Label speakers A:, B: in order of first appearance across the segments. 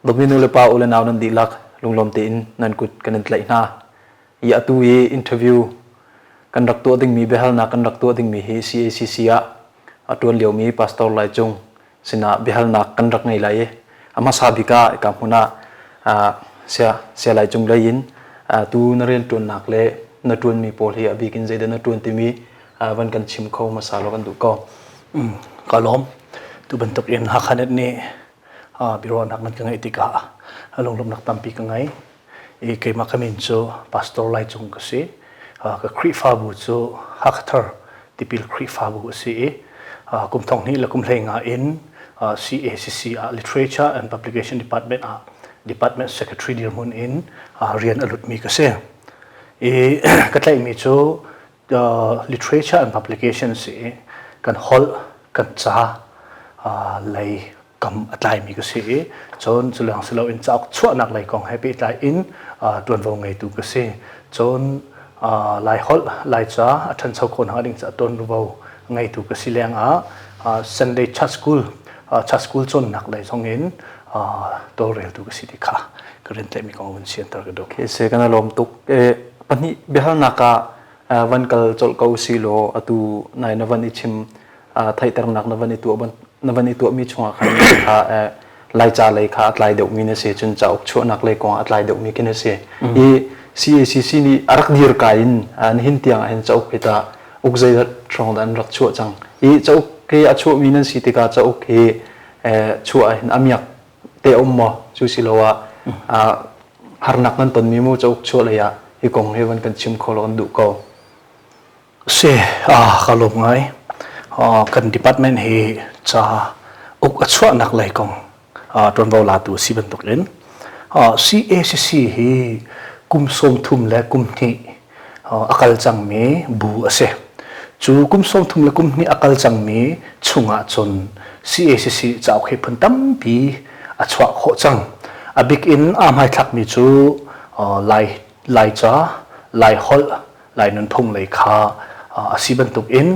A: Dawtmi nu le pa u le nau nan dihlak lunglawm tein nan kut kan in tlaih hna. I atu i interview kan rak tuah dingmi biahalnak kan rak tuah dingmi hi CACC ah a ṭuan liomi Pastor Lai Cung sinah biahalnak kan rak ngei lai i a hmasa bik ah ika hmun ah sia sia Lai Cung lei in tu na rianṭuannak le na ṭuanmi pawl hi a bik in zeidah na ṭuan timi van kan chim kho hmasa law kan duh ko.
B: Ka lawm. Tu bantuk in Hakha Net nih biaruahnak nan ka ngeih tikah lunglawmhnak tampi ka ngei. I keimah ka min cu Pastor Lai Cung ka si. Ka Khrihfabu cu Hakhathar Tipil Khrihfabu a si i kum thong hnih le kum hlei nga in CACC ah Literature and Publication Department ah Department Secretary dirhmun in rian a lutmi ka si. I ka tlaihmi cu literature and publication si i kan holh, kan ca lei kam a tlaimi ka si i cun cu lawng si loin cauk chuahnak lei kong he pehtlai in ṭuanvo ngeitu ka si. Cun Laiholh, Laica a ṭhancho khawh nakhnga ding caah ṭuanvo ngeitu ka si lengah Sunday Church School, Church School cawnnak lei zong in tawlreltu ka si ti kha ka rian tlaihmi kong vun sianter ka duh.
A: Okay, se kan lawm tuk. Pahnih biahalnak ah van kal colh ko si law atu nai na van i chim theihternak na van i tuah na van i tuahmi chungah khan kha Laica lei kha a tlai deuhmi na si cun cauk chuahnak lei kong a tlai deuhmi khi na si. I CACC nih a rak dir ka in nihin tiang ah hin cauk hi ta uk zeizat hrawng dah an rak chuah cang. I cauk hi a chuahmi nan si tikah cauk hi chuah ah hin a miak te um maw cu si lo ah harnak nan tonmi mu cauk chuah lei ah hi kong hi van kan chim kho lo kan duh ko.
B: Si, ka lawm ngai. Kan department hi ca uk a chuahnak lei kong ṭuanvo latu a si bantukin CACC hi kum 30 le kum hnih a kal cangmi bu a si. Cu kum 30 le kum hnih a kal cangmi chungah cun CACC cauk hi phun tampi a chuah khawh cang. A bik in aa hmaithlakmi cu Lai Laica, Laiholh, Lai nunphung lei kha a si bantuk in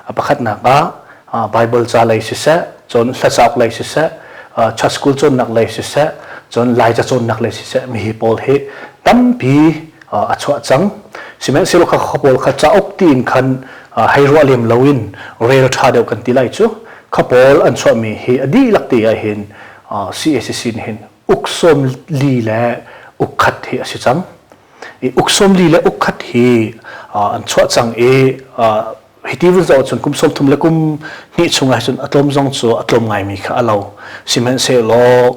B: a pakhatnak ah Bible ca lei siseh, cun hlacauk lei siseh, church school cawnnak lei siseh, cun Laica cawnnak lei siseh mihi pawl hi tampi a chuah cang. Sihmanhsehlaw kha kha pawl kha cauk tiin khan hei ruah lem loin rel ṭha deuh kan ti lai cu kha pawl an chuahmi hi a dihlak te ah hin CACC nih hin uk sawm li le uk khat hi a si cang. I uk sawm li le uk khat hi an chuah cang i hiti vun zoh ahcun kum 30 le kum hnih chungah cun a tlawm zong cu a tlawm ngaimi kha a lo. Sihmanhsehlaw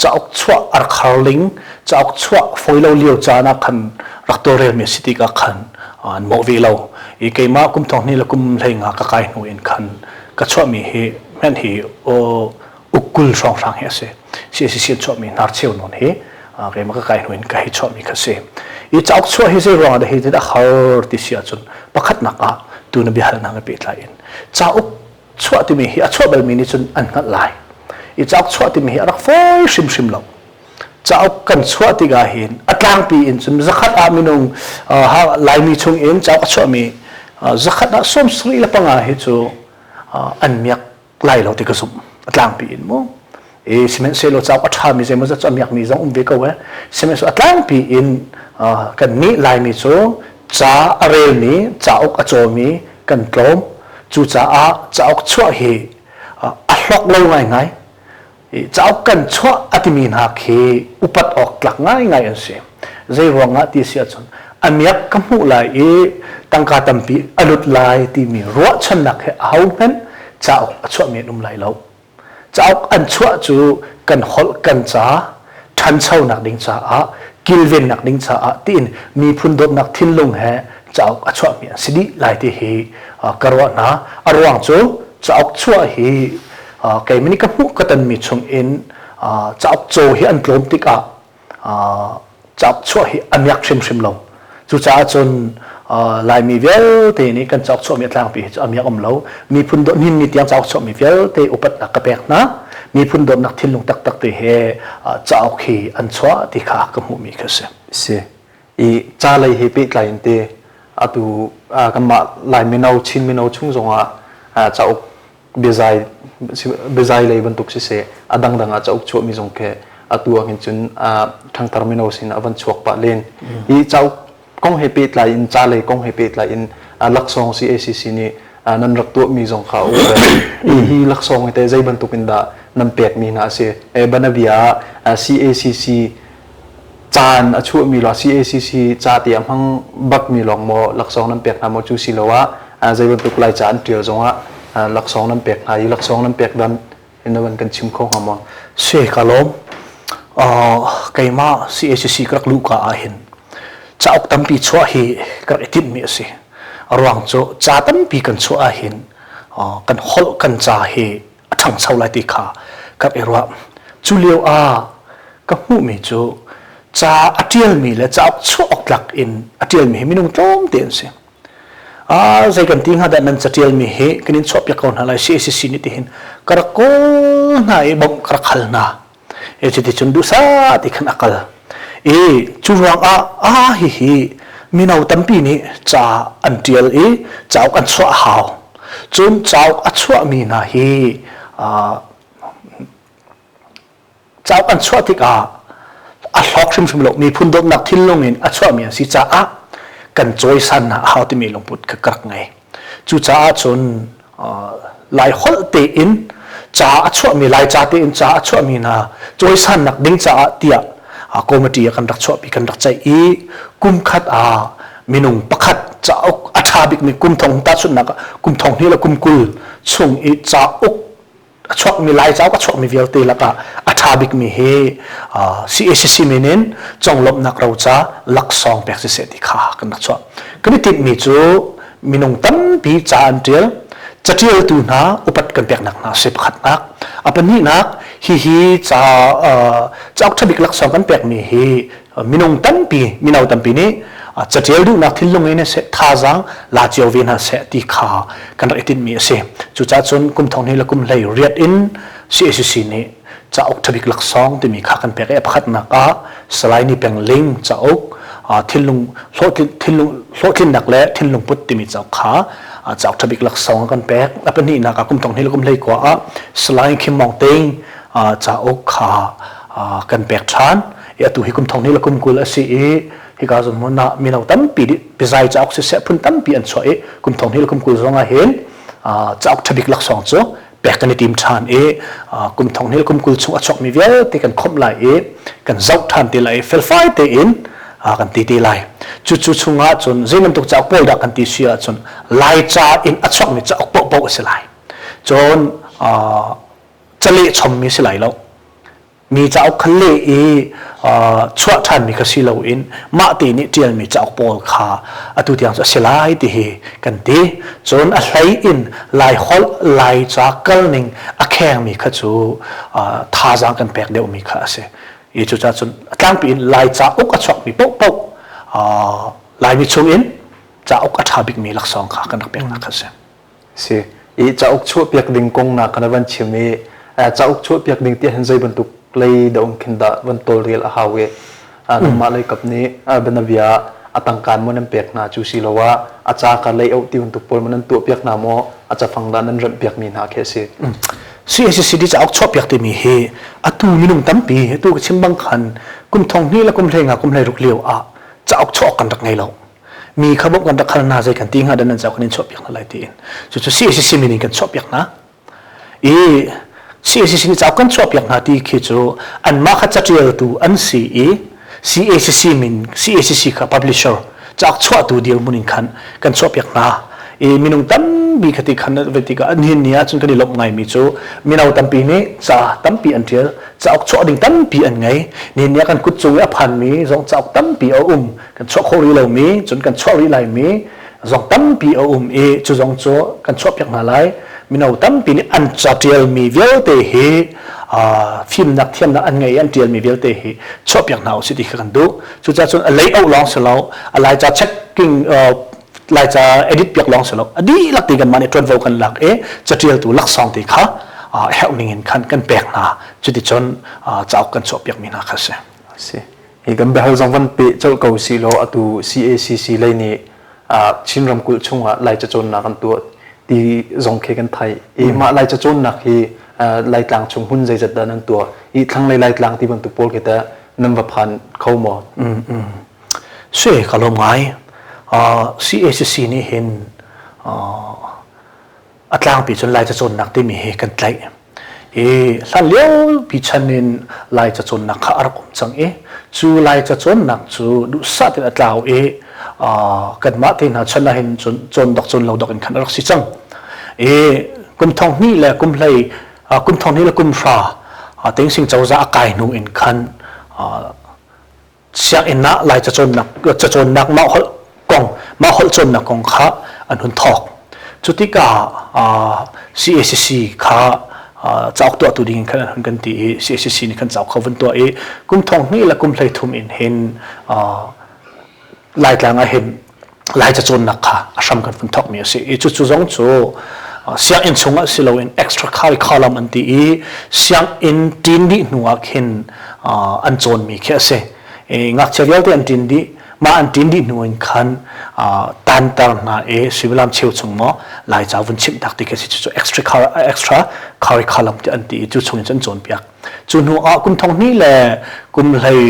B: cauk chuah a rak har ling, cauk chuah fawi lo lio caan ah khan rak tawlrelmi a si tikah khan an mawh ve lo. I keimah kum thong hnih le kum hlei nga ka kai hnu in khan ka chuahmi hi hmenh hi uk 20 hrawnghrang hi a si. CACC an chuahmi hnarcheu nawn hi keimah ka kai hnu in ka hei chuahmi kha si. I cauk chuah hi zei ruangah dah hi a har ti si ahcun pakhatnak ah tu na biahalnak he pehtlai in cauk chuah timi hi a chuah balmi nih cun an hngalh lai. I cauk chuah timi hi a rak fawi hrimhrim lo. Cauk kan chuah tikah hin a tlangpi in cun zakhat ah minung Laimi chung in cauk a chuahmi zakhat ah 75 hi cu an miak lai lo ti ka zumh a tlangpi in mu e sihmanhsehlaw cauk a ṭhami zeimawzat cu a miakmi zong um ve ko e sihmanhsehlaw a tlangpi in kan nih Laimi cu ca a relmi cauk a cawmi kan tlawm cucaah cauk chuah hi a hlawk lo ngaingai Cauk kan chuah a timi hna khi upat awk tlak ngaingai an si. Zei ruangah ti si ahcun a miak ka hmuh lai i tangka tampi a lut lai timi ruahchannak he ahohmanh cauk a chuahmi an um lai lo. Cauk an chuah cu kan holh kan ca ṭhanchonak ding caah kilvennak ding caah tiin miphun dawtnak thinlung he cauk a chuahmi an si dih lai ti hi ka ruah hna. A ruang cu cauk chuah hi keimah nih ka hmuh ka tonmi chung in cauk caw hi an tlawm tikah cauk chuah hi a miak hrimhrim lo. Cucaah cun Laimi vialte nih kan cauk chuahmi a tlangpi hi cu a miak um lo. Miphun dawt nihin ni tiang cauk chuahmi vialte upatnak ka pek hna. Miphun dawtnak thinlung taktak te he cauk hi an chuah ti kha ka hmuhmi kha si.
A: Si. I ca lei he pehtlai in te atu kanmah Lai mino Chin mino chung zongah cauk biazai biazai lei bantuk siseh a dangdang ah cauk chuahmi zong khi atu ah hin cun ṭhangthar mino sin a van chuak pah len. Hi cauk kong he pehtlai in ca lei kong he pehtlai in laksawng CACC nih nan rak tuahmi zong kha a um ve. Hi laksawng hi teh zei bantuk in dah nan pekmi hna a si? Banabia ah CACC caan a chuahmi lawng CACC ca ti a hmang bakmi lawng maw laksawng nan pek hna maw cu si lo ah zei bantuk Laica an ṭial zongah laksawng nan pek hna i laksawng nan pek dan in van kan chim kho hnga maw?
B: Si ka lawm. Keimah CACC ka rak luh ka ah hin cauk tampi chuah hi ka rak i tinhmi a si. A ruang cu ca tampi kan chuah ah hin kan holh kan ca hi a ṭhangcho lai ti kha ka rak i ruah. Cu lio ah ka hmuhmi cu ca a ṭialmi le cauk chuah awk tlak in a ṭialmi hi minung tlawmte an si. Ah zei kan ti hnga dah nan catialmi hi kan in chuahpiak ko hna lai CACC nih tihin ka rak kawl hna i bawmh ka rak hal hna. E cuti cun duhsah ti khan a kal. I cu ruangah ah hihi mino tampi nih ca an ṭial i cauk an chuah a hau. Cun cauk a chuahmi hna hi Cauk an chuah tikah a hlawk hrimhrim lo miphun dawtnak thinlung in a chuahmi an si caah kan cawisan hna a hau timi lungput kha ka rak ngei. Cucaah cun Lai holh tein ca a chuahmi Laica tein ca a chuahmi hna cawisannak ding caah tiah committee ah kan rak chuahpi kan rak ceih i kum khat ah minung pakhat cauk a ṭha bikmi kum thong tahchunhnak ah kum thong hnih le kum 20 chung i cauk a chuakmi Lai cauk a chuakmi vialte lakah a ṭha bikmi hi CACC min in conglawmhnak roca laksawng pek siseh ti kha kan rak chuah. Kan i tinhmi cu minung tampi ca an ṭial, caṭialtu hna upat kan peknak hna si pakhatnak. A pahnihnak, hihi ca cauk ṭha bik laksawng kan pekmi hi minung tampi mino tampi nih catial duhnak thinlung in seh thazaang la cio ve hna seh ti kha kan rak i tinhmi a si. Cucaah cun kum thong hnih le kum hlei riat in CACC nih cauk ṭhabik laksawng timi kha kan pek i a pakhatnak ah Salai Ni Peng Ling cauk thinlung hlawhtlinnak le thinlung put timi cauk kha cauk ṭhabik laksawng kan pek. A pahnihnak ah kum thong hnih le kum hlei kua ah Salai Khim Mawng Ting cauk kha kan pek ṭhan. I atu hi kum thong hnih le kum 20 a si i hika zon hmun ah mino tampi bizai cauk siseh phun tampi an chuah i kum thong hnih le kum 20 zong ah hin cauk ṭhabik laksawng cu pek kan i tim ṭhan i kum thong hnih le kum 20 chung a chuakmi vialte kan khomh lai i kan zoh ṭhan te lai i felfai tein kan ti te lai. Cucu chungah cun zei bantuk cauk pawl dah kan ti si ahcun Laica in a chuakmi cauk paohpaoh a si lai. Cun caleh chommi si lai lo. Mi cauk kha leh i chuah ṭhanmi kha si loin mah te nih ṭialmi cauk pawl kha atu tiang cu a si lai ti hi kan ti. Cun a hlei in Laiholh Laica kalning a khengmi kha cu thazaang kan pek deuhmi kha a si. I cucaah cun a tlangpi in Laica uk a chuakmi paohpaoh Laimi chungin cauk a ṭha bikmi laksawng kha kan rak peknak kha a si.
A: Si. I cauk chuahpiak ding kong na kan van chim i cauk chuahpiak ding ti hin zei bantuk lei da um khin dah van tawlrel a hau i nangmah lei kap nih bianabia a tangkaan maw nan pek hna cu si lo ah a ca ka lei auh ti bantuk pawl maw nan tuahpiak hna maw a cafang dah nan remhpiak mi hna khi a si.
B: CACCD cauk chuahpiak timi hi atu minung tampi atu ka chim bang khan kum thong hnih le kum hlei nga kum hlei ruk lio ah cauk chuah kan rak ngei lo. Mi kha bawmh kan rak hal hna zei kan ti hnga dan nan cauk kan in chuahpiak hna lai tiin. Cucu CACC min in kan chuahpiak hna. I CACC nih cauk kan chuahpiak hna ti khi cu anmah kha catialtu an si i CACC min CACC kha publisher cauk chuahtu dirhmun in khan kan chuahpiak hna. I minung tampi kha ti khan ve tikah an hin ni ahcun kan i lawmh ngaimi cu mino tampi nih ca tampi an ṭial cauk chuah ding tampi an ngei nihin ni ah kan kut cung i a phanmi zong cauk tampi a um kan chuah khawh rih lomi cun kan chuah rih laimi zong tampi a um i cu zong cu kan chuahpiak hna lai mino tampi nih an ca ṭialmi vialte hi fimnak thiamnak an ngei i an ṭialmi vialte hi chuahpiak hna usih ti kha kan duh cucaah cun a lei auh lawng si lo a laica checking laica edit piak lawng si lo a dihlak ti kanmah nih ṭuanvo kan lak i caṭialtu laksawng ti kha herh ning in khan kan pek hna cuticun cauk kan chuahpiakmi hna kha a
A: si. Hi kan biahal zong van peh colh ko si law atu CACC lei nih Chin ramkulh chungah Laica cawnnak an tuah ti zong khi kan theih. I mah Laica cawnnak hi Laitlang chung hmun zeizat dah nan tuah i thlanglei Laitlang ti bantuk pawl khi teh nan va phan kho maw?
B: Si ka lawm ngai. CACC nih hin a tlangpi cun Lai cacawnnak timi hi kan tlaih. I hlan liopi chan in Lai cacawnnak kha a rak um cang i cu Lai cacawnnak cu duhsah tein a tlau i kanmah te hna chan ah hin cun cawn dok cawn lo dok in khan a rak si cang. I kum thong hnih le kum hlei kum thong hnih le kum hra Tengsing cozah a kai hnu in khan sianginn ah Lai cacawnnak cacawnnak mah holh kong mah holh cawnnak kong kha an hun thawk. Cu tikah CACC kha cauk tuahtu ding in khan an hun kan ti i CACC nih khan cauk kha vun tuah i kum thong hnih le kum 13 in hin Laitlang ah hin Lai cacawnnak kha a hram kan vun thawkmi a si i cucu zong cu sianginn chungah si loin extra curriculum an ti i sianginn ṭin dih hnu ah khin an cawnmi khi a si. Ngakchia vialte an ṭin dih mah an ṭin dih hnu in khan tanter hna i suimilam cheu chung maw Laica vun chimh tak ti khi a si cucu extra extra curriculum ti an ti i cu chung in cun an cawnpiak. Cu hnu ah kum thong hnih le kum hlei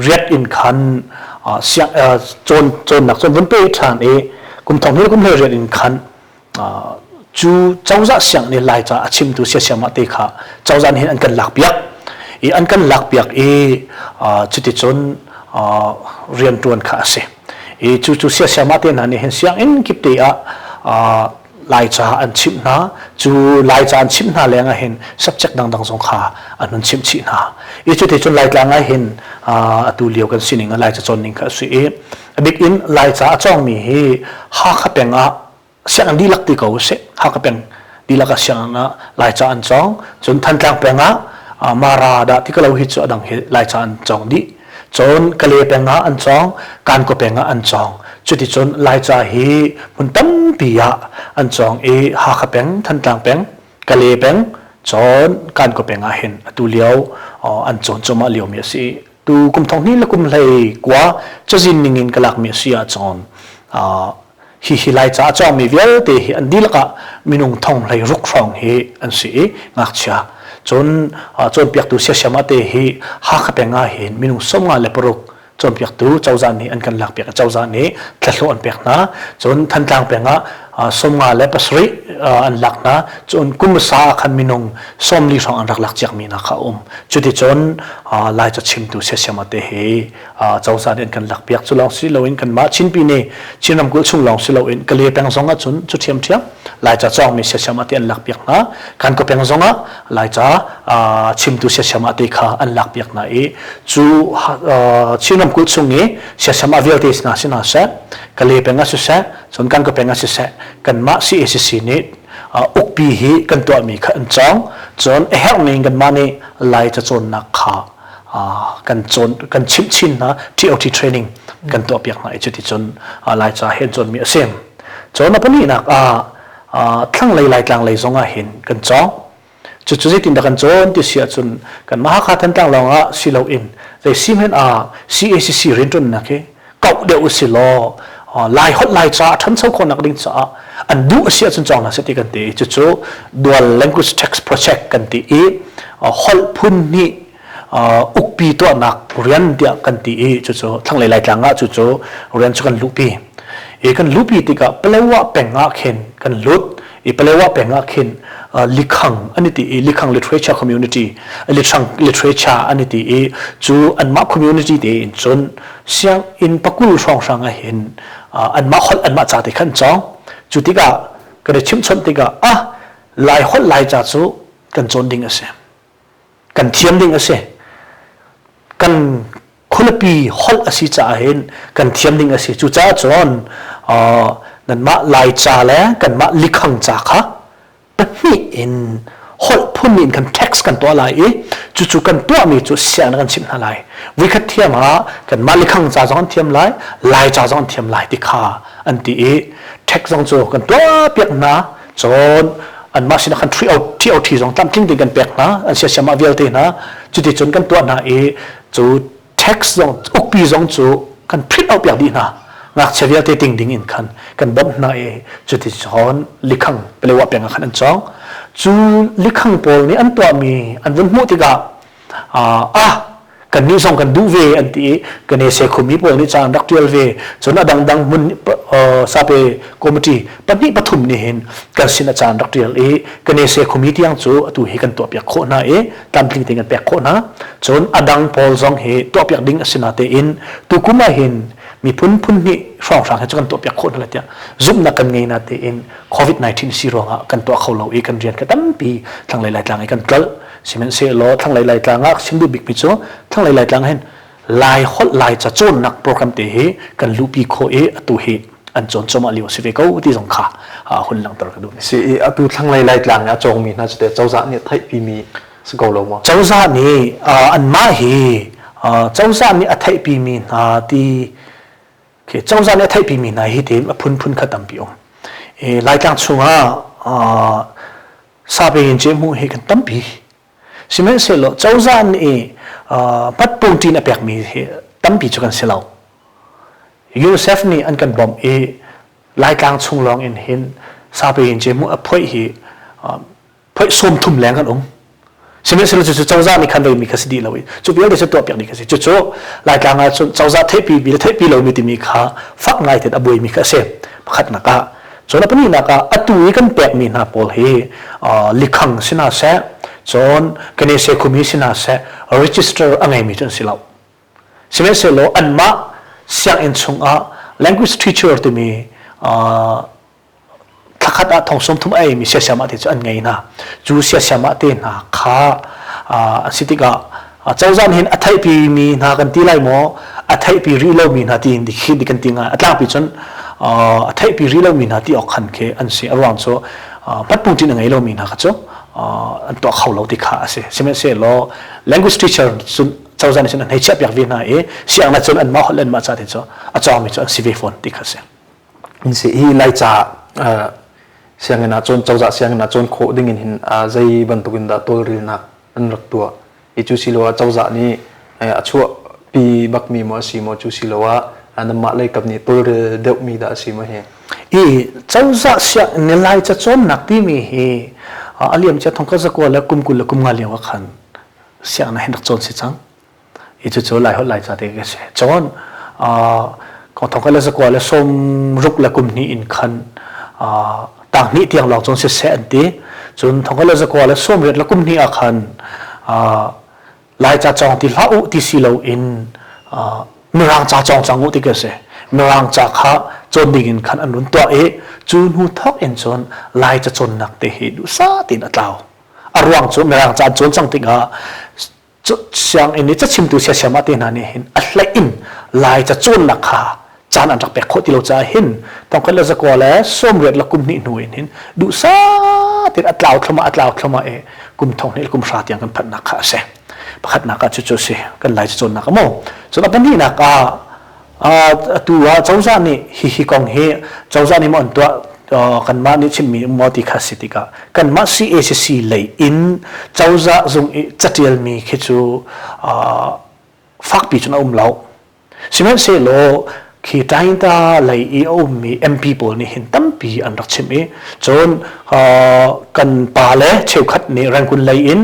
B: riat in khan cawn cawnnak cun vun pe ṭhan i kum thong hnih le kum hlei riat in khan cu cozah siang nih Laica a chimtu siasiamah te kha cozah nih hin an kan lakpiak i an kan lakpiak i cuticun rianṭuan kha a si. I cu cu siasiamah te hna nih hin sianginn kip te ah Laica an chimh hna. Cu Laica an chimh hna leng ah hin subject dangdang zong kha an hun chimh chih hna. I cuti cun Laitlang ah hin atu lio kan sining ah Laica cawn ning kha a si i a bik in Laica a cawngmi hi Hakha peng ah sianginn dihlak ti ko usih. Hakha peng dihlak ah sianginn ah Laica an cawng. Cun Thantlang peng ah Mara dah ti ka lo hi cu a dang hi Laica an cawng dih. Cun Kale peng ah an cawng, Kankaw peng ah an cawng. Cuticun Laica hi hmun tampi ah an cawng i Hakha peng, Thantlang peng, Kale peng, cun Kankaw peng ah hin atu lio an cawn cuahmah liomi a si. Tu kum thong hnih le kum hlei kua cazin ning in ka lakmi a si ahcun hihi Laica a cawngmi vialte hi an dihlak ah minung thong hlei ruk hrawng hi an si i ngakchia cun cawnpiaktu siasiam te hi Hakha peng ah hin minung 56 cawnpiaktu cozah nih an kan lakpiak i cozah nih thlahlawh an pek hna cun Thantlang peng ah 57 an lak hna cun kum sa ah khan minung 40 hrawng an rak lak ciakmi hna kha a um cuticun Laica chimtu siasiam te hi cozah nih an kan lakpiak cu lawng si loin kanmah Chinpi nih Chin ramkulh chung lawng si loin Kale peng zong ah cun cu ṭhiamṭhiam Laica cawngmi siasiam ah ti an lakpiak hna Kankaw peng zong ah Laica chimtu siasiam ah ti kha an lakpiak hna i cu Chin ramkulh chung i siasiam ah vialte hna si hna seh Kale peng ah siseh cun Kankaw peng ah siseh kanmah CACC nih ukpi hi kan tuahmi kha an cawng cun a herh ning kanmah nih Laica cawnnak kha kan cawn kan chimh chin hna TOT training kan tuahpiak hna i cuticun Laica he an cawnmi a si. Cun a pahnihnak ah thlanglei Laitlang lei zong ah hin kan cawng. Cucu zeitindah kan cawn ti si ahcun kan Hakha Thantlang lawng ah si loin zei si hmanh ah CACC rianṭuannak hi kauh deuh usih law Lai holh Laica a ṭhancho khawhnak ding caah an duh a si ahcun cawng hna seh ti kan ti i cucu dual language text project kan ti i holh phun hnih ukpi tuahnak rian tiah kan ti i cucu thlanglei Laitlang ah cucu rian cu kan luhpi i kan luhpi tikah Palawa peng ah khin kan lut i Palawa peng ah khin likhang an i ti i likhang literature community likhang literature an i ti i cu anmah community te in cun sianginn pakul hrawnghrang ah hin anmah holh anmah ca te khan cawng cu tikah kan i chimhchawnh tikah ah lai holh lai ca cu kan cawn ding a si kan thiam ding a si kan khualipi holh a si caah hin kan thiam ding a si cucaah cun nanmah lai ca le kanmah likhang ca kha pahnih in holh phun in kan text kan tuah lai i cucu kan tuahmi cu siang kan chimh hna lai vuikhat thiam ah kanmah likhang ca zong an thiam lai lai ca zong an thiam lai ti kha an ti i text zong cu kan tuah piak hna cun anmah sinah khan TOT zong tlamtling tein kan pek hna an siasiamah vialte hna cuti cun kan tuah hna i cu text zong ukpi zong cu kan print out piak dih hna ngakchia vialte ting ding in khan kan bawmh hna i cuti cun likhang palewa peng ah khan an cawng. Cu likhang pawl nih an tuahmi an vun hmuh tikah ah kannih zong kan duh ve an ti i Ganese khumi pawl nih ca an rak ṭial ve. Cun a dangdang hmun sape committee pahnih pathum nih hin kan sin a ca an rak ṭial i Ganese khumi tiang cu atu hi kan tuahpiak khawh hna i tlamtling tein kan pek khawh hna. Cun a dang pawl zong hi tuahpiak ding a si natein tukum ah hin miphun phun hnih hrawnghrang hi cu kan tuahpiak khawh hna lai tiah zumhnak kan ngei natein COVID-19 si ruangah kan tuah kho lo i kan rian kha tampi thlanglei Laitlang i kan tlolh. Sihmanhsehlaw thlanglei Laitlang ah chim duh bikmi cu thlanglei Laitlang hin Lai holh Laica cawnnak program te hi kan luhpi khawh i atu hi an cawn cuahmah lio a si ve ko ti zong kha hun langhter ka duh.
A: Si i atu thlanglei Laitlang i a cawngmi hna cu teh cozah nih theihpimi si ko lo maw?
B: Cozah nih anmah hi cozah nih a theihpimi hna ti khi cozah nih a theihpimi hna hi ti a phunphun kha tampi um. Laitlang chungah sape in ce hmuh hi kan tampi. Sihmanhsehlaw cozah nih hmatpungṭin a pekmi hi tampi cu kan si lo. UNICEF nih an kan bawmh i Laitlang chung lawng in hin sape in ce hmuh a phoih hi phoih 30 leng kan um. Sihmanhsehlaw cucu cozah nih khan reimi kha si dih lo i cu vialte cu tuahpiak dih kha si. Cucu Laitlang ah cun cozah theihpi mi le theihpi lomi timi kha fak ngai tein a buaimi kha a si. Pakhatnak ah cun a pahnihnak ah atu i kan pekmi hna pawl hi likhang si hna seh, cun Kanese khumi si hna seh, register a ngeimi cu an si lo. Sihmanhsehlaw anmah sianginn chungah language teacher timi thlakhat ah thong 30 a eimi siasiamah te cu an ngei hna. Cu siasiamah te hna kha an si tikah cozah nih hin a theihpi mi hna kan ti lai maw a theihpi rih lomi hna tiin khi kan ti ngai a tlangpi cun a theihpi rih lomi hna ti awk khan khi an si a ruang cu hmatpungṭin a ngei lomi hna kha cu an tuah kho lo ti kha a si sihmanhsehlaw language teacher cun cozah nih cun an hei chiahpiak ve hna i sianginn cun anmah holh le anmah ca te cu a cawngmi cu an si ve fawn ti kha a si.
A: Hi Laica sianginn ah cawn cozah sianginn ah cawn khawh ding in hin zei bantuk in dah tawlrelnak an rak tuah i cu siloah cozah nih a chuahpi bakmi maw a si maw cu siloah nanmah lei kap nih tawlrel deuhmi dah a si maw hi?
B: I cozah sianginn Laica cawnnak timi hi a liamcia thong ka zakua le kum 20 le kum nga lio ah khan sianginn ah hin rak cawn si cang. Hi cucu Laiholh Laica te ka si. Cun thong le zakua le 60 le kum hnih in khan tang hnih tiang lawng cun siseh an ti. Cun thong le zakua le 80 le kum hnih ah khan Laica cawng ti hlah u ti si loin Mirang ca cawng cang u ti ka si. Mirang ca kha cawn ding in khan an run tuah i cu hnu thawk in cun Laica cawnnak te hi duhsah tein a tlau. A ruang cu Mirang ca an cawn cang tikah sianginn i cachimtu siasiamah te hna nih hin a hleih in Lai ca cawnnak kha caan an rak pek khawh ti lo caah hin thongkhat le zakua le 80 le kum hnih hnu in hin duhsah tein a tlau thluahmah a tlau thluahmah i kum thong hnih le kum hra tiang kan phanhnak kha a si. Pakhatnak ah cucu a si kan Lai ca cawnnak a maw. Cun a pahnihnak ah atu ah cozah nih hihi kong hi cozah nih maw an tuah kanmah nih chimmi maw ti kha si tikah kanmah CACC lei in cozah zung i catialmi khi cu fakpi cun a um lo. Sihmanhsehlaw khi Tainta lei i a ummi MP pawl nih hin tampi an rak chim i cun kan pa le cheukhat nih Rangoon lei in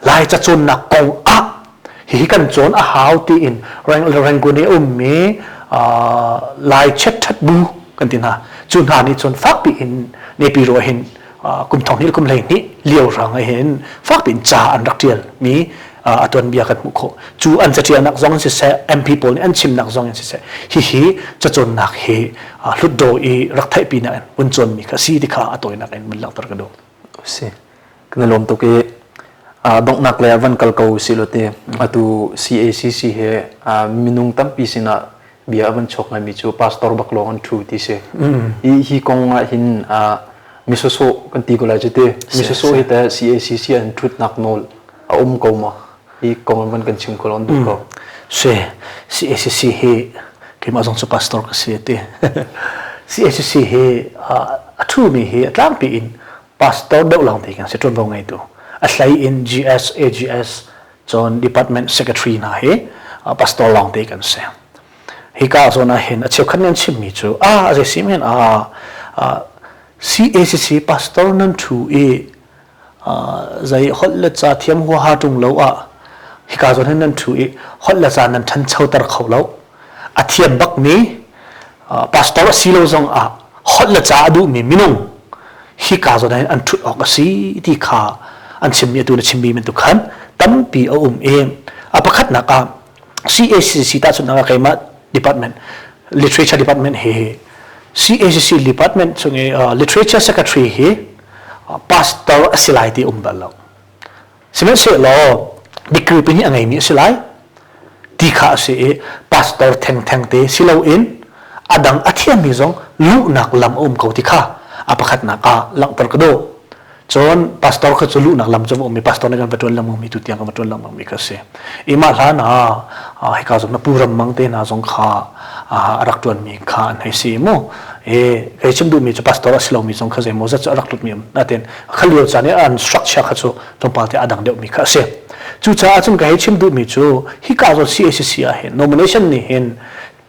B: Laica cawnnak kong ah hihi kan cawn a hau tiin Rangoon i a ummi Lai chiatṭhat bu kan ti hna cu hna nih cun fakpi in Nepi ro hin kum thong hnih kum 12 lio rang ah hin fakpi in ca an rak ṭial mi a tuanbia kan hmuh khawh cu an caṭialnak zong in siseh MP pawl nih an chimnak zong in siseh hihi cacawnnak hi hlutdaw i rak theihpinak in vun cawnmi kha si ti kha a tawinak in vun langhter ka duh.
A: Si. Kan i lawm tuk i donghnak lei ah van kal ko usih law ti atu CACC he minung tampi sinah bia a van chuak ngaimi cu pastor bak lawng an ṭhu ti si. Hi hi kong ah hin misawsawh kan ti ko lai cu ti. Misawsawh hi teh CACC an ṭhutnak nawl a um ko maw? Hi kong van kan chim ko law an duh ko.
B: Si CACC hi keimah zong cu pastor ka si ti. CACC hi a ṭhumi hi a tlangpi in pastor deuh lawng te kan si ṭuanvo ngeitu a hlei in GS AGS cun department secretary hna hi pastor lawng te kan si hika zawn ah hin a cheukhat nih an chimmi cu a a zei sim hin a CACC pastor nan ṭhu i Zei holh le ca thiam huaha ṭung lo ah hika zawn hin nan ṭhu i holh le ca nan ṭhanchoter kho lo. A thiam bakmi pastor a si lo zong ah holh le ca a duhmi minung hika zawn hin an ṭhut awk a si ti kha an chimmi atu na chimmi bantuk khan tampi a um i a pakhatnak ah CACC tahchunhnak ah keimah department literature department hi CACC department chung i literature secretary hi pastor a si lai ti um bal lo. Sihmanhsehlaw degree pahnih a ngeimi a si lai ti kha a si i pastor thengtheng te si loin a dang a thiammi zong luhnak lam a um ko ti kha a pakhatnak ah langhter ka duh. Cun pastor kha cu luhnak lam cu va um i pastor nih kan va ṭuan lengmang mi tu tiang kan va ṭuan lengmang mi kha a si. I mah hlan ah hika zong na pu ram mang te hna zong kha a rak ṭuanmi kha an hei si mu. I kei chim duhmi cu pastor a si lomi zong kha zeimaw zat cu a rak tlutmi um. Natin kha lio caan i an structure kha cu tlawmpal te a dang deuhmi kha a si. Cucaah cun ka hei chim duhmi cu hika zawn CACC ah hin nomination nih hin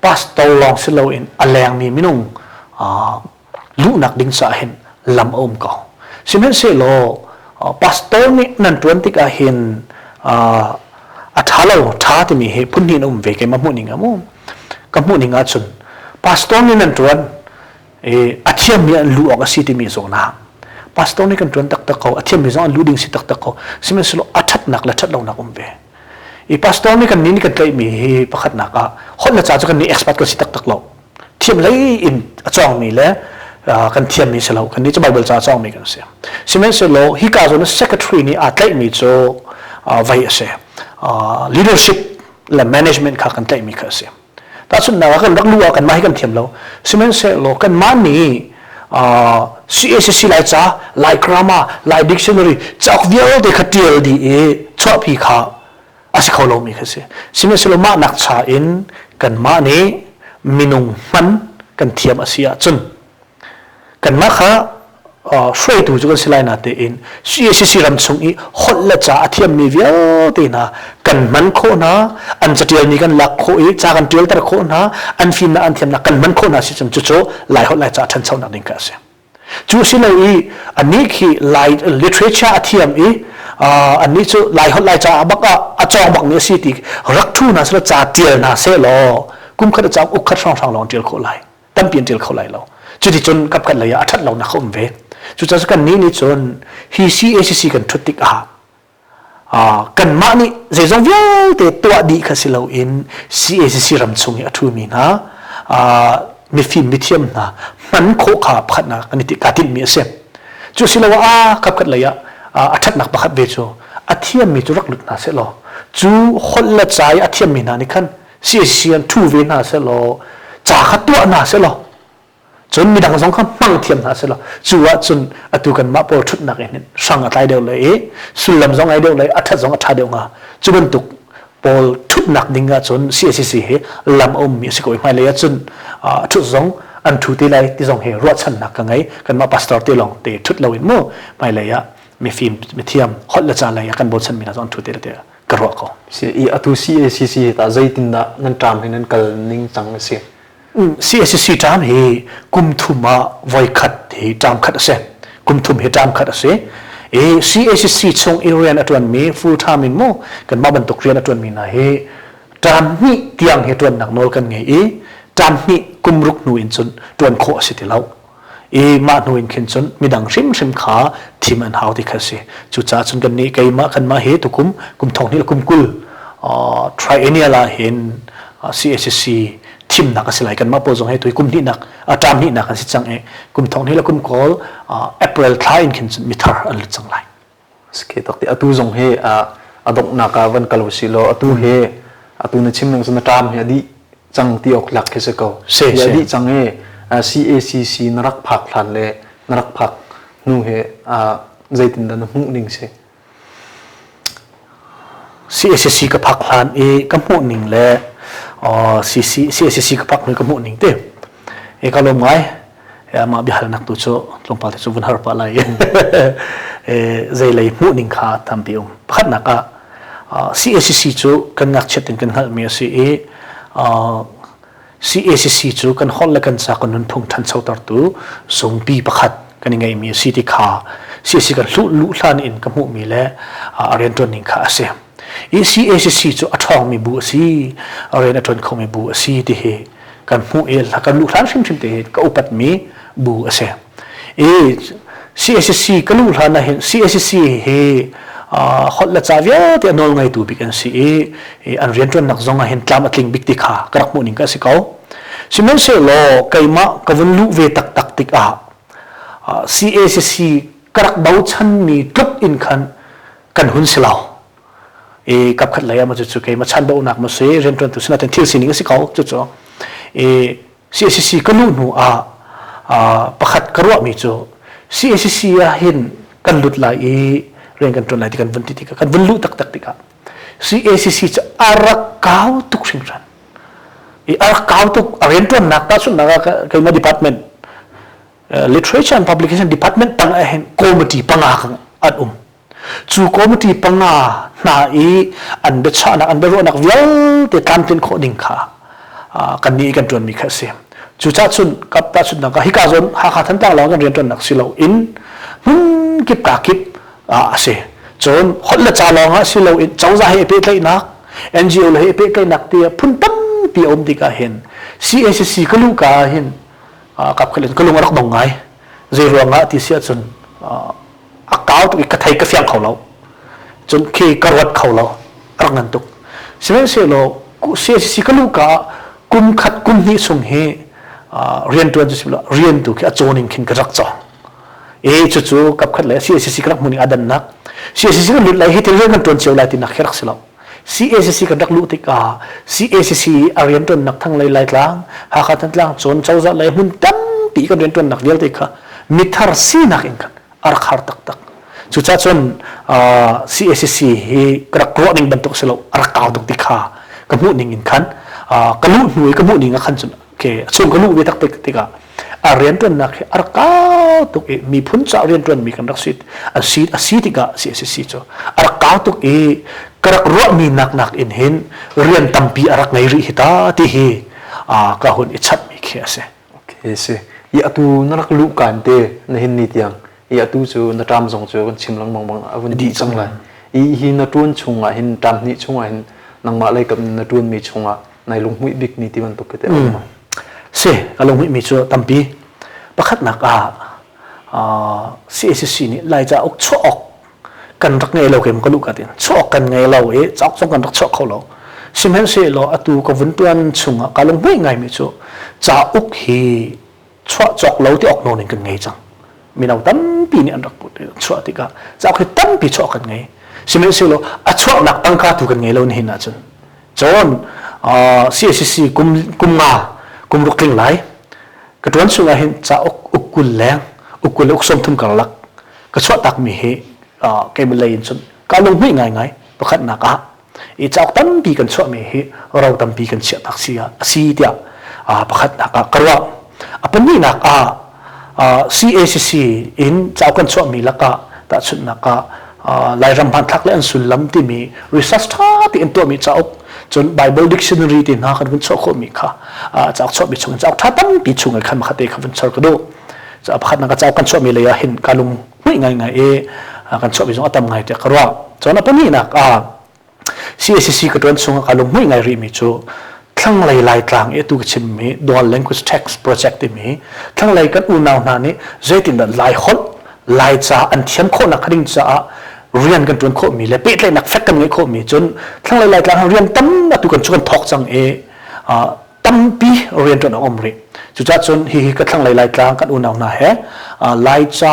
B: pastor lawng si loin a lengmi minung luhnak ding caah hin lam a um ko. Sihmanhsehlaw pastor nih nan ṭuan tikah hin a ṭha lo ṭha timi hi phun hnih in a um ve keimah hmuh ning ah mu ka hmuh ning ahcun pastor nih nan ṭuan i a thiammi an luh awk a si timi zawn ah pastor nih kan ṭuan taktak ko a thiammi zong an luh ding si taktak ko sihmanhsehlaw a ṭhatnak le ṭhat lonak um ve i pastor nih kan nih nih kan tlaihmi hi pakhatnak ah holh le ca cu kan nih expert kan si taktak lo thiam lei in a cawngmi le kan thiammi si lo kan nih cu Bible ca a cawngmi kan si sihmanhsehlaw hika zawn secretary nih aa tlaihmi cu vei a si leadership le management kha kan tlaihmi kha a si tahchunhnak ah kan rak lu ah kanmah hi kan thiam lo sihmanhsehlaw kanmah nih CACC lai ca lai grammar lai dictionary cauk vialte kha tial dih i chuahpi kha a si kho lomi kha si. Sihmanhsehlaw mah nak cha in kanmah nih minung hman kan thiam a si ahcun kanmah kha hruaitu cu kan si lai natein CACC ram chung i holh le ca a thiammi vialte hna kan hman khawh hna an catialmi kan lak khawh i ca kan ṭialter khawh hna an fimnak an thiamnak kan hman khawh hna si cun cucu Lai holh Lai ca ṭhanchonak ding kha a si. Cu si lo i anih khi Lai literature a thiam i anih cu Lai holh Lai ca bak ah a cawng bak mi a si ti rak thu hna seh ca tial hna seh law kum khat a cauk uk khat hrawnghrang lawng tial khawh lai tampi an tial kho lai lo cuticun kapkhat lei ah a ṭhat lonak a um ve cucaah kan nih nih cun hi CACC kan ṭhut tik ah kanmah nih zeizong vialte tuah dih kha si loin CACC ram chung i a ṭhumi hna mifim mithiam hna hman khawh kha pakhatnak kan i kaa tinhmi a si. Cu si lo ah kapkhat lei ah a ṭhatnak pakhat ve cu a thiammi cu rak lut hna seh law cu holh le ca i a thiammi hna nih khan CACC an ṭhu ve hna seh law ca kha tuah hna seh law Cun midang zong kha hmang thiam hna selaw cu ahcun atu kanmah pawl ṭhutnak in hrang a tlai deuh lai i sullam zong ai deuh lai a ṭhat zong a ṭha deuh hnga. Cu bantuk pawl ṭhutnak ding ahcun CACC hi lam a ummi a si ko i hmailei ahcun ṭhut zong an ṭhu te lai ti zong hi ruahchannak ka ngei. Kanmah pastor te lawng te ṭhut loin mu hmailei ah mifim mithiam holh le ca lei ah kan bochanmi hna zong an ṭhu te lai tiah ka ruah ko.
A: Si i atu CACC hi tah zeitindah nan ṭam hi nan kal ning cang a si?
B: CACC term hi kum thum ah voikhat hi term khat a si. Kum thum hi term khat a si. I CACC chung i rian a ṭuanmi full time in mu kanmah bantuk rian a ṭuanmi hna hi term hnih tiang hi ṭuannak nawl kan ngei i term hnih kum ruk hnu in cun ṭuan khawh a si ti lo. I mah hnu in khin cun midang hrimhrim kha thim an hau ti kha a si. Cucaah cun kannih keimah kanmah hi tukum kum thong hnih le kum 20 triennial ah hin CACC thimnak a si lai kanmah pawl zong hi tui kum hnihnak term hnihnak an si cang i kum thong hnih le kum kawl April thla in khin cun mithar an lut cang lai.
A: Ske tak ti atu zong hi a donghnak ah van kal usih law atu hi atu na chim ning na term hi a dih cang ti awk lak khi si ko.
B: Si
A: a dih cang i CACC na rak phak hlan le na rak phak hnu hi zeitindah na hmuh ning si?
B: CACC ka phak hlan i ka hmuh ning le CACC ka phak hnu ka hmuh ning te e ka lawm ngai mah biahalnak tu cu tlawmpal te cu vun har pah lai zeilei hmuh ning kha tampi um pakhatnak ah CACC cu kan ngakchiat in kan hngalhmi a si i CACC cu kan holh le kan ca kan nunphung ṭhanchotertu zungpi pakhat. kan i ngeihmi a si ti kha CACC kan hluh luh hlan in ka hmuhmi le a rianṭuan ning kha a si. I CACC cu a ṭhawngmi bu a si, a rian a ṭuan khomi bu a si ti hi kan hmuh i kan luh hlan hrimhrim te hi ka upatmi bu a si. I CACC ka luh hlan ah hin CACC hi holh le ca vialte a nawl ngeitu bik an si i an rianṭuannak zong ah hin tlam a tling bik ti kha ka rak hmuh ning ka si ko. Sihmanhsehlaw keimah ka vun luh ve taktak tikah CACC ka rak bochanmi tluk in khan kan hun si lo. I kapkhat lei ah maw cucu keimah chanbaunak maw si rianṭuantu sinain thil sining a si ko cucu. I CACC ka luh hnu ah pakhat ka ruahmi cu CACC ah hin kan lut lai i rian kan ṭuan lai ti kan vun ti tikah kan vun luh taktak tikah CACC cu a rak kau tuk hringhran. I a rak kau tuk a rianṭuannak tahchunhnak ah keimah department literature and publication department tang ah hin committee panga an um. Cu committee panga hna i an biachahnak an biaruahnak vialte tlamtlin khawh ding kha kan nih kan ṭuanmi kha a si. Cucaah cun kap tahchunhnak ah hika zawn Hakha Thantlang lawng kan rianṭuannak si loin hmun kip ka kip a si. Cun holh le ca lawng ah si loin cozah he pehtlaihnak NGO le he pehtlaihnak ti phun tampi a um tikah hin CACC ka luh ka ah hin kap khat in ka lung a rak dong ngai. Zei ruangah ti si ahcun a kau tuk i ka thei ka fiang kho lo. Cun khi ka ruat kho lo. A rak ngan tuk. Sihmanhsehlaw CACC ka luh ka ah kum khat kum hnih chung hi riantuan cu si lo rian tu khi a cawn in khin ka rak cawng. E cucu kapkhat le CACC ka rak hmuh ning adannak. CACC kan lut lai hi thil rian kan tuan cio lai tinak khi rak si lo. CACC kan rak luh tikah CACC a riantuannak thanglei Laitlang, Hakha Thantlang, cun cozah lei hmun tampi kan riantuannak vialte kha mithar sinak in khan a rak har taktak. Cucaah cun CACC hi ka rak ruah ning bantuk si lo, a rak kau tuk ti kha ka hmuh ning in khan ka luh hnu i ka hmuh ning ah khan cun ke chung ka luh ve taktak tikah a rianṭuannak hi a rak kau tuk i miphun ca rianṭuanmi kan rak si a si a si tikah CSC cu a rak kau tuk i ka rak ruahmi nak nak in hin rian tampi a rak ngei rih hi ta ti hi ka hun i chapmi khi a si.
A: Okay, si. I atu na rak luh kan te na hin ni tiang i atu cu na ṭam zong cu kan chim lengmang bang a vun dih cang lai. I hi na ṭuan chungah hin ṭam hnih chungah hin nangmah lei kam na ṭuanmi chungah nai lunghmuih bikmi ti bantuk khi teh a um
B: Si, ka lunghmuihmi cu tampi. Pakhatnak ah CACC nih Laica uk chuah awk kan rak ngei lo kem ka luh ka tin chuah awk kan ngei lo i cauk zong kan rak chuah kho lo. Sihmanhsehlaw atu ka vun tuan chungah ka lunghmuih ngaimi cu cauk hi chuah cawk lo ti awk nawn in kan ngei cang. Mino tampi nih an rak chuah tikah cauk hi tampi chuah kan ngei. Sihmanhsehlaw a chuahnak tangka tu kan ngei lo nihin ahcun. Cun CACC kum kum nga kum ruk tling lai ka ṭuan chungah hin cauk uk 20 leng uk 20 le uk 30 karlak ka chuah takmi hi keimah lei in cun ka lunghmuih ngaingai pakhatnak ah i cauk tampi kan chuahmi hi ro tampi kan chiah tak si a si tiah pakhatnak ah ka ruah. A pahnihnak ah CACC in cauk kan chuahmi lakah tahchunhnak ah Lairam hmanthlak le an sullam timi research ṭha tein tuahmi cauk cun Bible dictionary te hna kan vun chuah khawhmi kha cauk chuahmi chung in cauk ṭha tampi chung in khan pakhat te kha vun char ka duh. Pakhatnak ka cauk kan chuahmi lei ah hin ka lung hmuih ngaingai i kan chuahmi zong a tam ngai tiah ka ruah. Cun a pahnihnak ah CACC ka ṭuan chungah ka lunghmuih ngai rihmi cu thlanglei Laitlang i atu ka chimmi Dual Language Text Project timi thlanglei kan unau hna nih zeitindah Laiholh Laica an thiam khawhnak ding caah rian kan ṭuan khawhmi le pehtlaihnak fek kan ngeih khawhmi cun thlanglei Laitlang rian tam atu kan cu kan thawk cang i tampi rianṭuan a um rih. Cucaah cun hihi ka thlanglei Laitlang kan unau hna he Laica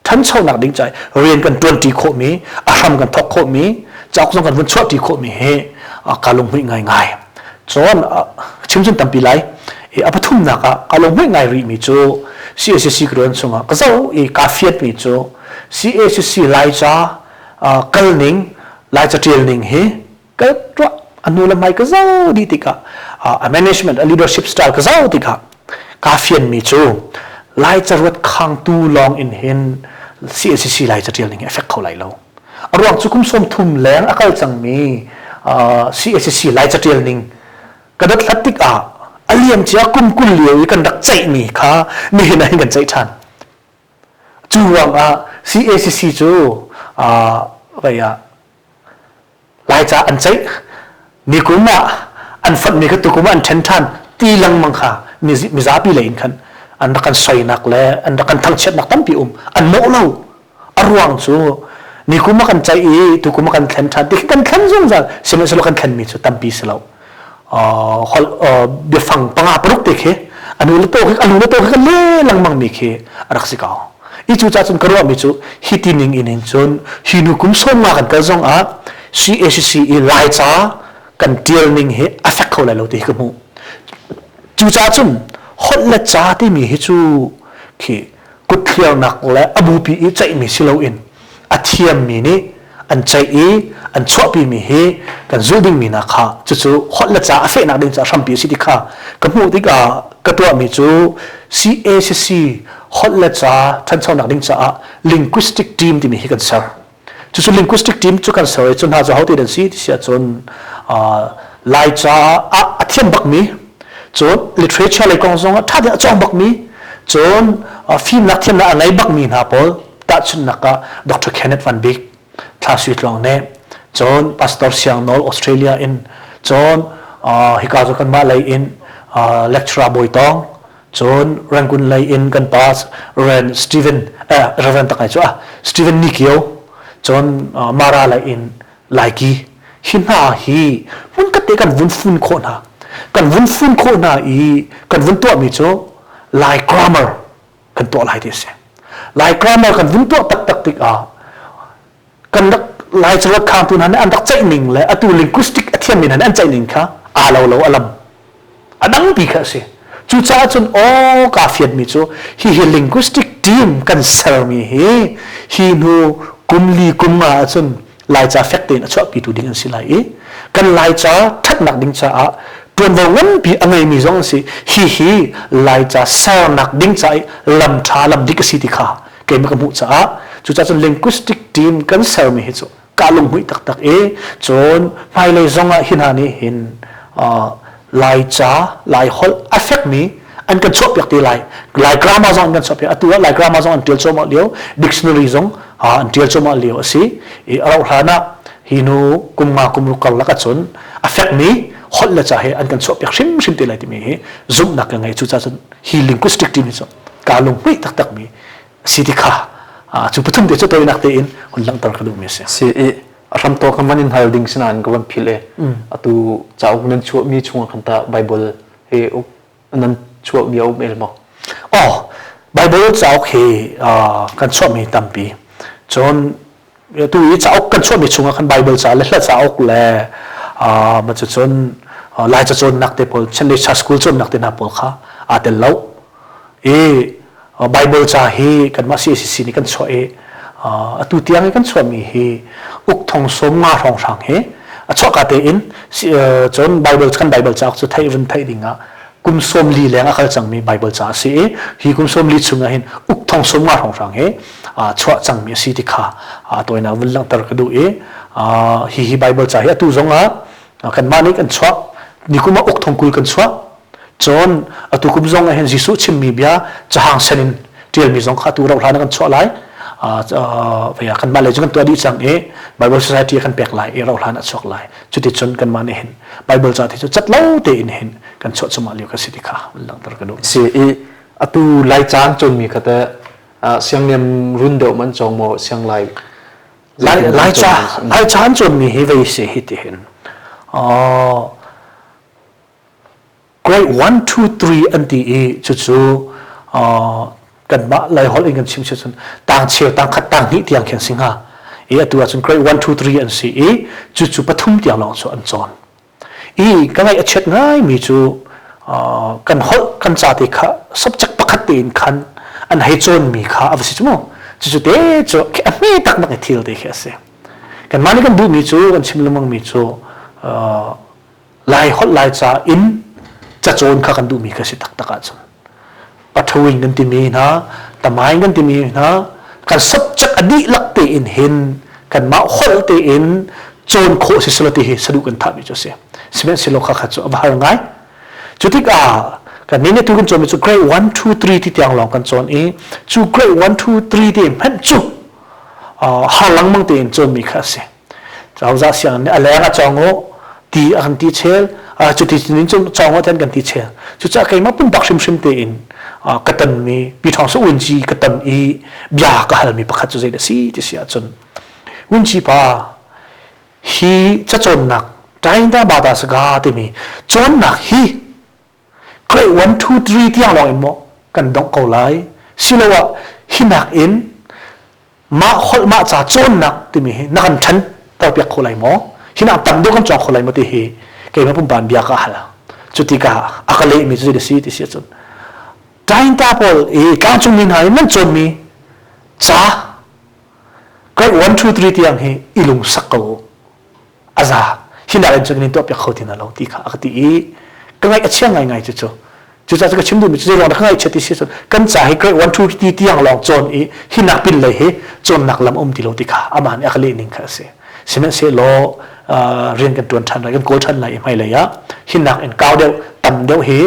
B: ṭhanchonak ding ca rian kan ṭuanṭi khawhmi, a hram kan thawk khawhmi, cauk zong kan vun chuahṭi khawhmi hi kaa lunghmuih ngaingai. Cun chimcun tampi lai. A pathumnak ah kaa lunghmuih ngai rihmi cu CACC ka rian chungah ka zoh i kaa fiatmi cu CACC Laica kalning, Laica ṭialning hi ka tuah a hnu le hmai ka zoh dih tikah a management a leadership style ka zoh tikah kaa fianmi cu Lai caruat khangtu lawng in hin CACC Lai catial ning hi a fek kho lai lo. A ruang cu kum 30 leng a kal cangmi CACC Lai catial ning ka dothlat tikah a liam cia kum 20 lio i kan rak ceihmi kha nihin ah hin kan ceih ṭhan. Cu ruangah CACC cu vei ah Laica an ceih nikum ah an fonhmi kha tukum ah an ṭhen ṭhan ti lengmang kha mizapi lei in khan an rak kan soinak le an rak kan thangchiatnak tampi um an mawh lo a ruang cu nikum ah kan ceih i tukum ah kan thlen ṭhan ti kan thlen zungzal sihmanhsehlaw kan thlenmi cu tampi si lo holh biafang panga paruk te khi anu le to khi anu le to khi kan le lengmang mi khi a rak si ko i cu ca cun ka ruahmi cu hi ti ning in hin cun hi nu kum sawm nga kan kal zong ah CACC i Laica kan tial ning hi a fek kho lai lo ti hi ka hmuh cu ca cun holh le ca timi hi cu khi kutthliarnak le a bupi i ceihmi si loin a thiammi nih an ceih i an chuahpimi hi kan zulh dingmi hna kha cucu holh le ca a fehnak ding caah hrampi a si ti kha ka hmuh tikah ka tuahmi cu CACC holh le ca ṭhanchonak ding caah linguistic team timi hi kan ser. Cucu linguistic team cu kan ser i cu hna cu ahote an si ti si ahcun Laica ah a thiam bakmi cun literature lei kong zong ah ṭha tein a cawng bakmi cun fimnak thiamnak a ngei bakmi hna pawl tahchunhnak ah Dr. Kenneth Van Bik Thla Sui Tluang nih cun Pastor Siang Nawl Australia in cun hika cu kanmah lei in lecturer Bawi Tawng cun Rangoon lei in kan pa Reverend Stephen eh Reverend takai cu ah Stephen Nikio cun Mara lei in Laiki hi hna hi hmunkhat te kan vun fun khawh hna kan vun fun khawh hna i kan vun tuahmi cu Lai grammar kan tuah lai ti a si. Lai grammar kan vun tuah taktak tikah kan rak Lai caruat khangtu hna nih an rak ceih ning le atu linguistic a thiammi hna nih an ceih ning kha aa lo lo a lam a dangpi kha a si. Cucaah cun aw kaa fianmi cu hihi linguistic team kan sermi hi hi hnu kum li kum nga ahcun Laica fek tein a chuahpitu ding an si lai i kan Laica ṭhatnak ding caah ṭuanvo nganpi a ngeimi zong an si. Hihi Laica sernak ding ca i lam ṭha lam dik a si ti kha keimah ka hmuh caah cucaah cun linguistic team kan sermi hi cu ka lunghmuih taktak i cun hmailei zong ah hi hna nih hin Laica Laiholh a fekmi an kan chuahpiak te lai. Lai grammar zong an kan chuahpiak. Atu ah Lai grammar zong an ṭial cuahmah lio, dictionary zong an ṭial cuahmah lio a si. I a rauh hlan ah hi nu kum nga kum ruk karlak ahcun a fekmi holh le ca he an kan chuahpiak hrimhrim te lai timi hi zumhnak ka ngei. Cucaah cun hi linguistic team hi cu kaa lunghmuih taktakmi a si ti kha cu pathum te cu tawinak tein hun langhter ka duhmi a si.
A: Si i a hramtawk kan van in hal ding sinain ka van philh i atu cauk nan chuahmi chungah khan tah Bible hi uk nan chuahmi a um el maw?
B: Oh, Bible cauk hi kan chuahmi tampi. Cun tu i cauk kan chuahmi chungah khan Bible ca le hla cauk le ma cun Lai ca cawnnak te pawl Chinlei School cawnnak te hna pawl kha aa tel lo. I Bible ca hi kanmah CACC nih kan chuah i atu tiang i kan chuahmi hi uk thong sawm nga hrawnghrang hi a chuahka tein cun Bible kan Bible cauk cu theih vun theih ding ah kum sawm li leng a kal cangmi Bible ca a si i hi kum sawm li chung ah hin uk thong sawm nga hrawnghrang hi chuah cangmi a si ti kha tawinak vun langhter ka duh i hi hi Bible ca hi atu zong ah kanmah nih kan chuah nikum ah uk thong 20 kan chuah Cun atu kum zong ah hin Jesuh chimmi bia cahang sen in ṭialmi zong kha atu rauh hlan ah kan chuah lai. Kanmah lei cu kan tuah dih cang i Bible Society ah kan pek lai i rauh hlan ah chuak lai. Cuticun kanmah nih hin Bible ca ti cu cat lo tein hin kan chuah cuahmah lio ka si ti kha langhter ka duh.
A: Si i atu Laica an cawnmi kha teh siangniam run deuh man cawng maw sianglai
B: Laica Laica an cawnmi hi vei si hi ti hin Grade 1, 2, 3 an ti i cucu kanmah Laiholh in kan chim si cun tang cheu tang khat tang hnih tiang khi an si hnga. I atu ahcun grade 1, 2, 3 an si i cucu pathum tiang lawng cu an cawn. I ka ngaih a chiat ngaimi cu kan holh kan ca te kha subject pakhat tein khan an hei cawnmi kha a va si cu mu. Cucu te cu a hme taktak i thil te khi a si. Kanmah nih kan duhmi cu kan chim lengmangmi cu Lai holh Laica in cacawn kha kan duhmi kha si taktak ahcun pathawin kan timi hna tamain kan timi hna kan subject a dihlak tein hin kanmah holh tein cawn khawh si selaw ti hi saduh kan thahmi cu a si sihmanhsehlaw kha kha cu a va har ngai cu tikah. Kan nih tu kan cawnmi cu grade 1 2 3 ti tiang lawng kan cawn i cu grade 1 2 3 ti hmanh cu har lengmang tein cawnmi kha a si. Cozah sianginn nih a leng a cawng u ti a kan ti chel cuti cun cawng u ten kan ti chel. Cucaah keimah pumpak hrimhrim tein ka tonmi Pi Thawng Sa Unci ka ton i bia ka halmi pakhat cu zeidah si ti si ahcun Unci pa hi cacawnnak Tainda Bada Saga timi cawnnak hi grade 1 2 3 tiang lawng in maw kan dongh ko lai siloah hinak in mah holh mah ca cawnnak timi hi na kan ṭhan piak kho lai maw hinak tam deuh kan cawng kho lai maw ti hi keimah pumpan bia ka hal cu tikah a ka lehmi cu zei si ti si ahcun Tainta pawl i tlangcungmi hna i nan cawnmi ca grade 1 2 3 tiang hi i lungsak ko u a za hi nak in cun kan in tuahpiak kho ti hna lo ti kha a ka ti i ka ngaih a chia ngaingai cu cu cucaah cu ka chim duhmi cu zei ruang dah ka ngaihchiat ti si cun kan ca hi grade 1 2 ti tiang lawng cawn i hi nak pin lei hi cawnnak lam um ti lo ti kha amah nih a ka leh ning kha a si sihmanhsehlaw rian kan ṭuan ṭhan lai kan kawl ṭhan lai i hmailei ah hi nak in kau deuh tam deuh hi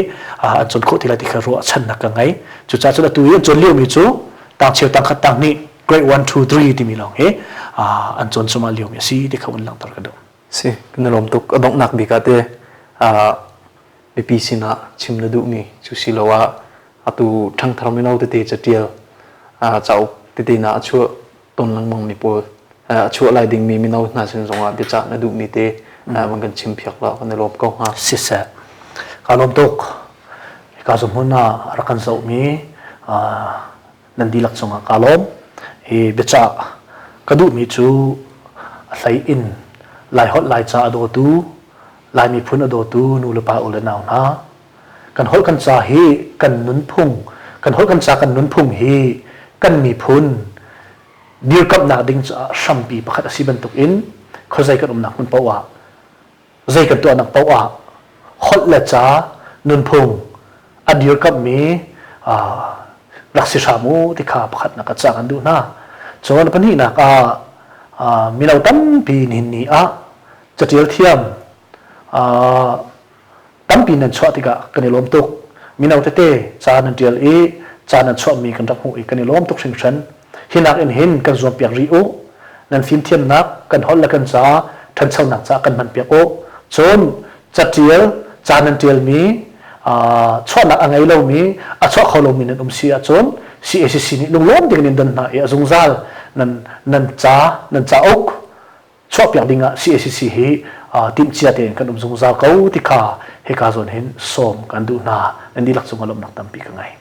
B: an cawn khawh ti lai ti kha ruahchannak ka ngei cucaah cun atu i an cawn liomi cu tangcheu tangkhat tanghnih grade 1 2 3 timi lawng hi an cawn cuma liomi a si ti kha un langhter ka duh.
A: Si, kan i lawm tuk. A donghnak bik ah te mipi sinah chim na duhmi cu siloah atu ṭhangthar mino tete catial cauk tete na a chuah ton lengmang mi pawl a chuah lai dingmi mino hna sin zongah biacah na duhmi te van kan chim phiak law kan i lawm ko hnga.
B: Siseh, ka lawm tuk. Ka hmun ah rak kan zohmi nan dihlak cungah kaa lawm. Hi biacah ka duhmi cu a hlei in Laiholh Laica a dawtu, Lai miphun a dawtu nu le pa u le nau hna, kan holh kan ca hi kan nunphung, kan holh kan ca kan nunphung hi kan miphun dirkamhnak ding caah hrampi pakhat a si bantukin khuazei kan umnak hmun paoh ah zei kan tuahnak paoh ah holh le ca nunphung a dirkamhmi rak si hram u ti kha pakhatnak ah ca kan duh hna. Cun pahnihnak ah mino tampi nihin ni ah catial thiam tampi nan chuah tikah kan i lawm tuk. Mino tete ca nan ṭial i ca nan chuahmi kan rak hmuh i kan i lawm tuk hringhran. Hi nakin hin kan zuampiak rih u. Nan fimthiamnak, kan holh le kan ca ṭhanchonak caah kan hmanpiak u. Cun catial, ca nan ṭialmi, chuahnak a ngei lomi, a chuah kho lomi nan um si ahcun CACC nih lunglawm tein in don hna i a zungzal nan nan ca, nan cauk chuahpiak ding ah CACC hi timhcia tein kan um zungzal ko ti kha hika zawn hin sawm kan duh hna. Nan dihlak cungah lawmhnak tampi ka ngei.